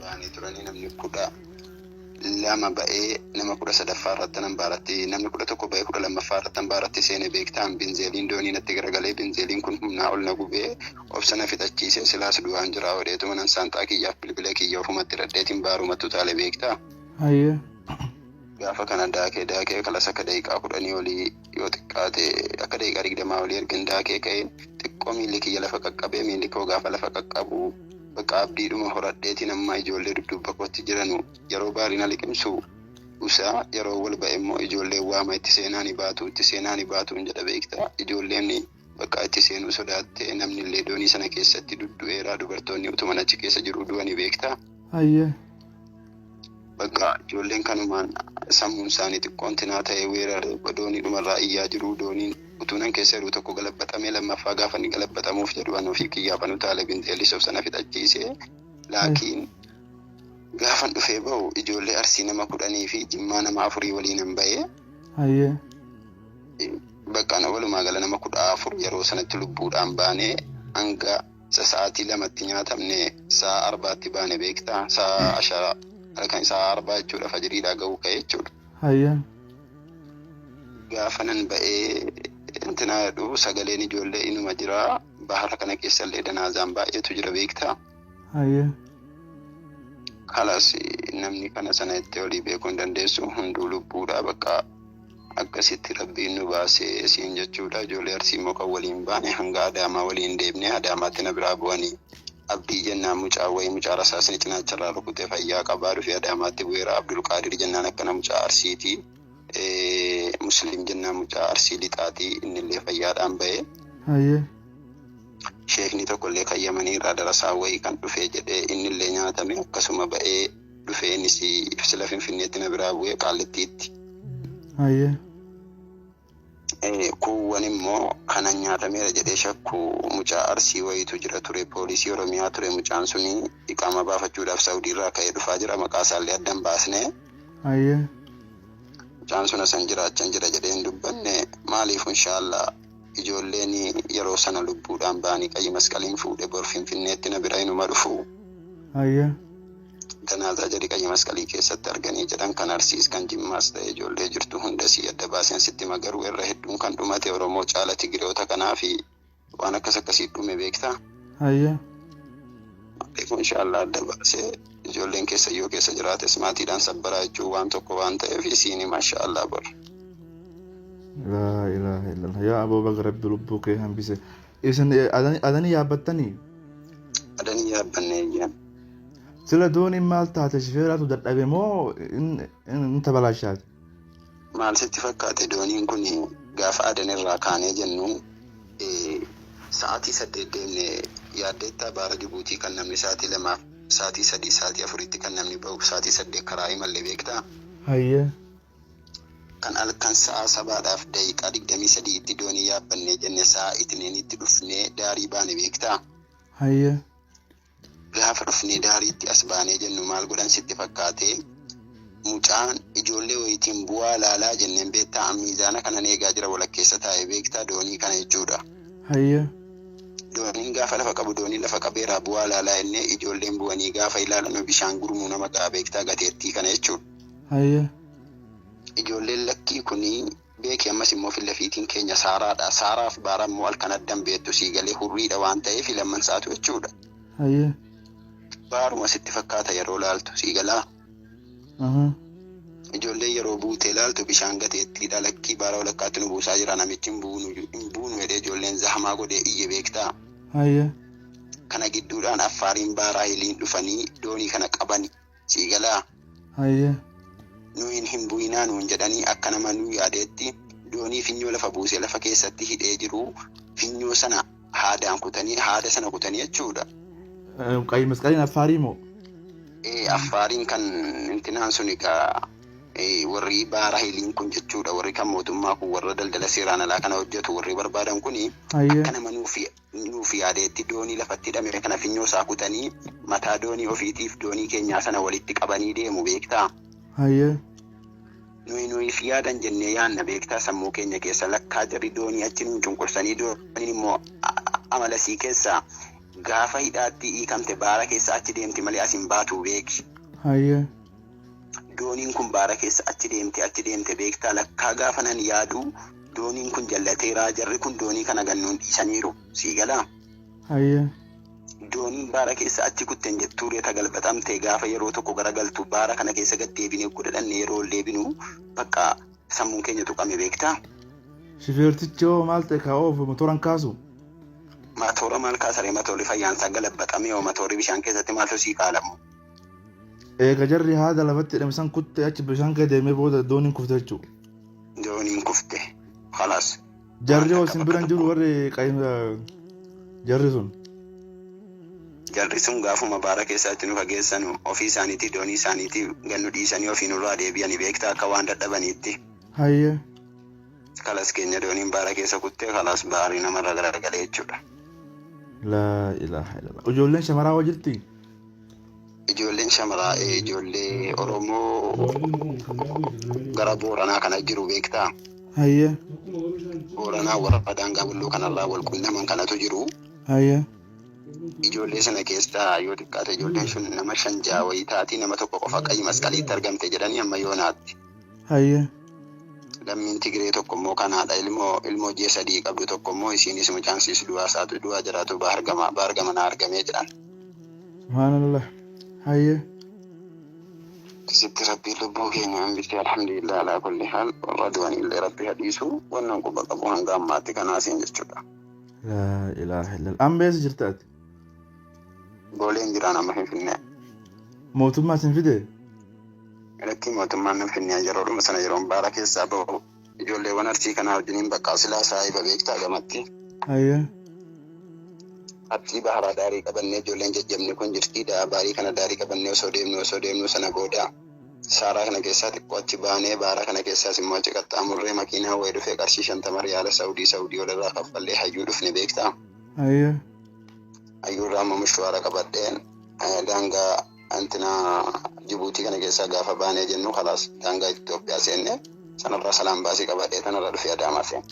Ba'anii turanii namni 12 ba'ee nama 13ffaa irratti nan baaratti, namni 11 ba'ee 12ffaa irratti nan baaratti seene beektaan. Binzeeliin doonii natti garagalee, binzeeliin kun humnaa ol na gubee obsa na fixachiise, silaas du'aan jira odheetuma nan saanxaa kiyyaaf bilbila kiyya ofumatti hidhadheetiin baarumatti utaale beektaa. Hayyee. Gaafa kana daakee daakee kalas akka daqiiqaa 10 olii, yoo xiqqaate akka daqiiqaa 20 olii ergan daakee ka'ee xiqqoo miilli kiyya lafa qaqqabee, miilli koo gaafa lafa qaqqabu bakka abdiidhuma horadheetiin amma ijoollee dudduubba kootti jiranu yeroo baariin na liqimsu usaa, yeroo wal ba'e immoo ijoolleen waama, itti seenaani baatu, itti seenaani baatuun jedha beekta. Ijoolleen bakka itti seenuu sodaatte, namni illee doonii sana keessatti duddu'eera, dubartoonni utuman achi keessa jiruu du'ani beekta. Hayyee. Bakka ijoolleen kanumaan sammuun isaanii xiqqoon tinaa ta'ee weerare, doonii dhumarraa iyyaa jiru, dooniin utuu nan keessa jiru tokko galabbaxamee, lammaffaa gaafa inni galabbaxamuuf jedhu an ofii kiyyaaf anu taale, binxeellis of sana fixachiise. Laakiin gaafan dhufee ba'u ijoollee Arsii nama 10 fi Jimmaa nama afurii waliinan ba'e. Hayyee. Bakka ana walumaa gala nama 14 yeroo sanatti lubbuudhaan baane. Hanga isa sa'aatii 2tti nyaatamne sa'a 4tti baane beektaa, sa'a ashara halkan sa'a 4 jechuudha, fajiriidhaa ga'uu ka'e jechuudha. Hayyee. Gaafa nan ba'ee intinaa jedhu sagaleen ijoollee inuma jira, bahara kana keessallee danaazaan baay'eetu jira beektaa. Hayyee. Kalas namni kana sana itti olii beekuu hin dandeessu, hunduu lubbuudha, bakka akkasitti rabbiin nu baasee siin jechuudha. Ijoollee Arsii immoo kan waliin baane hanga Adaamaa waliin deemnee Adaamaatti na biraa bu'anii. Abdii jennaan mucaa wayii, mucaa rasaasni cinaacharraa rukutee fayyaa qabaa dhufee Adaamaatti bu'eera. Abdulqaadir jennaan akkana mucaa Arsiiti. Muslim jennaan mucaa Arsii Lixaati, innillee fayyaadhaan ba'e. Hayyee. Sheekni tokkollee kan Yamanii irraa darasaa wayii kan dhufee jedhee innillee nyaatame, akkasuma ba'ee dhufee innis sila Finfinneetti na biraa bu'ee Qaallittiitti. Hayyee. Kuuwwan immoo kanan nyaatameera jedhee shakku mucaa Arsii wayiitu jira ture, poolisii Oromiyaa ture mucaan suni, iqaamaa baafachuudhaaf Saawudii irraa ka'ee dhufaa jira, maqaa isaallee adda hin baasne. Hayyee. Mucaan sun asan jira achan jira jedhee hin dubbanne, maaliif inshaallah ijoolleen yeroo sana lubbuudhaan ba'anii qayyi masqaliin fuudhe bor Finfinneetti na bira inuma dhufu. Hayyee. Danaazaa jedhi qayyi masqalii keessatti arganii jedhan, kan Arsiis kan Jimmaas ta'e ijoollee jirtu hundasii adda baaseen sitti hima, garuu irra hedduun kan dhumate Oromoo caala Tigiroota kanaa fi waan akkas akkasii dhume beektaa. Hayyee. Maaliif inshaallah adda baasee ijoolleen keessa yoo keessa jiraates maatiidhaan sabbaraa jechuun waan tokko waan ta'eef isiin hima inshaallah bor. Laa ilaaha illallah. Yaa aboo baga rabbi lubbuu kee hambise. Isin adanii yaabbattanii? Adanii yaabbanne eeyyaan. Sila dooniin maal taate, shifeeraatu dadhabe moo in tabalaashaate? Maal sitti fakkaate, dooniin kun gaafa Adan irraa kaanee jennu sa'aatii 8 deemne yaaddeettaa, baara Jibuutii kan namni sa'aatii 2f sa'aatii 3 sa'aatii 4tti kan namni ba'u sa'aatii 8 karaa imalle beektaa? Hayyee. Kan halkan sa'a 7:23tti doonii yaabbannee jenne sa'a itneenitti dhufnee daarii baane beektaa? Hayyee. Gaafa dhufnee daariitti as baanee jennu maal godhan sitti fakkaate, mucaan ijoollee wayiitiin bu'aa laalaa jenneen beektaa, an miizaana kanan eegaa jira walakkeessa taa'e beektaa, doonii kana jechuudha. Hayyee. Dooniin gaafa lafa qabu, dooniin lafa qabeeraa bu'aa laalaa jennee, ijoolleen bu'anii gaafa ilaalan bishaan gurmuu nama ga'a beektaa, gateettii kana jechuudha. Hayyee. Ijoolleen lakkii kuni beeki, ammas immoo fillafiitiin keenya saaraadha. Saaraaf baara immoo halkan addan beektu sii galee, hurriidha waan ta'eef lamman saatu jechuudha. Hayyee. Baaruma sitti fakkaata yeroo laaltu sii galaa. Ijoolleen yeroo buutee laaltu bishaan gateettiidha, lakkii baara walakkaatti nu buusaa jira namichi, hin buunu hin buunu jedhee ijoolleen zahamaa godhee iyye beektaa. Hayyee. Kana gidduudhaan Affaariin baaraa hiliin dhufanii doonii kana qabani sii galaa. Hayyee. Nuyin hin bu'inaa nuun jedhanii, akka nama nuu yaadeetti doonii finyoo lafa buusee lafa keessatti hidhee jiru finyoo sana haadaan kutanii, haada sana kutanii jechuudha. Qayyi masqaliin Affaarii moo? Affaariin kan intinaan sun egaa warri baara hiliin kun jechuudha, warri kan mootummaa kun, warra daldala seeraan alaa kana hojjetu warri barbaadan kuni akka nama nuuf yaadeetti doonii lafatti hidhame kana finyoo isaa kutanii mataa doonii ofiitiif doonii keenyaa sana walitti qabanii deemu beektaa. Hayyee. Nuyi nuyiif yaadan jennee yaanna beektaa sammuu keenya keessa, lakkaa jarri doonii achi nuun cunqursanii, dooniin immoo amalasii keessaa Gaafa hidhaatti hiikamte baara keessa achi deemti malee as hin baatu beeki. Hayyee. Dooniin kun baara keessa achi deemte achi deemte beektaa lakkaa gaafa nan yaadu dooniin kun jallateeraa jarri kun doonii kana gannuun dhiisaniiru sii galaa. Hayyee. Dooniin baara keessa achi kutten jettuu reeta galbaxamte gaafa yeroo tokko garagaltu baara kana keessa gad deebinee godhadhanne yeroo ol deebinu bakka sammuun keenya tuqame beektaa. Shifeertichi hoo maal ta'e kaa oofu motoraan kaasu? Matoora maal kaasaree matoorri fayyaansaa galabbaxamee hoo matoorri bishaan keessatti maaltu sii kaalamu? Eega jarri haada lafatti hidhame san kutte achi bishaan kee deemee booda dooniin kufte jechuudha. Dooniin kufte. Khalaas. Jarri Waan hoo takka isin bakka bira hin jiru tokko. warri jarri sun. Jarri sun gaafuma baara keessaatti nu fageessanu ofii isaaniitii doonii isaaniitii gannu dhiisanii ofii nurraa deebi'anii beektaa akka waan dadhabaniitti. Hayyee. Kalas keenya dooniin baara keessa kuttee kalaas baarii namarra garagalee jechuudha. Laa ilaaha illallah. Ijoolleen shamaraa hoo jirti? Ijoolleen shamaraa ijoollee Oromoo gara Booranaa kana jiru beektaa. Hayyee. Booranaa warra daangaa bulluu kanarraa wal qunnaman kanatu jiru. Hayyee. Ijoollee sana keessaa yoo xiqqaate ijoolleen sun nama 5-6 wayii taatii nama tokko qofa qayi masqaliitti argamte jedhanii amma yoonaatti. Hayyee. Lammiin Tigree tokko immoo kanaadha. Ilmoo ji'a 3 qabdu tokko immoo isiinis mucaan siis du'aa isaatu du'aa jiraatu baargama naa argamee jedhan. Subhaanallah. Hayyee. Sitti rabbii lubbuu keenya hambisee alhamdulillah alaa kulli haal warra du'anillee rabbi hadhiisu wannan quba qabu hanga ammaatti kanaasiin jechuudha. Laa ilaaha illallah. Amma eessa jirta ati? Booleen jiraan amma Finfinnee. Mootummaa isin fide? Lakki mootummaan Finfinnee yeroodhuma sana yeroon baara keessaa bahu ijoolleewwan arsii kanaa wajjiniin bakka silaa saahiba beektaa gamatti. Hayyee. Arsii baharaa daarii qabannee ijoolleen jajjabni kun jirti baarii kana daarii qabannee osoo deemnu sana booda saaraa kana keessaa xiqqoo achi baanee baara kana keessaas immoo achi qaxxaamurree makiinaa wayii dhufee qarshii 50 riyaala Saawudii walirraa kaffallee hayyuu dhufne beektaa. Hayyee. Hayyuurraa amma mishwaara qabadheen daangaa antinaa Jibuutii kana keessaa gaafa baanee jennu kalaas daangaa Itoophiyaa seenne sanarraa salaan baasii qabadhee tanarra dhufee Adaamaa seenne.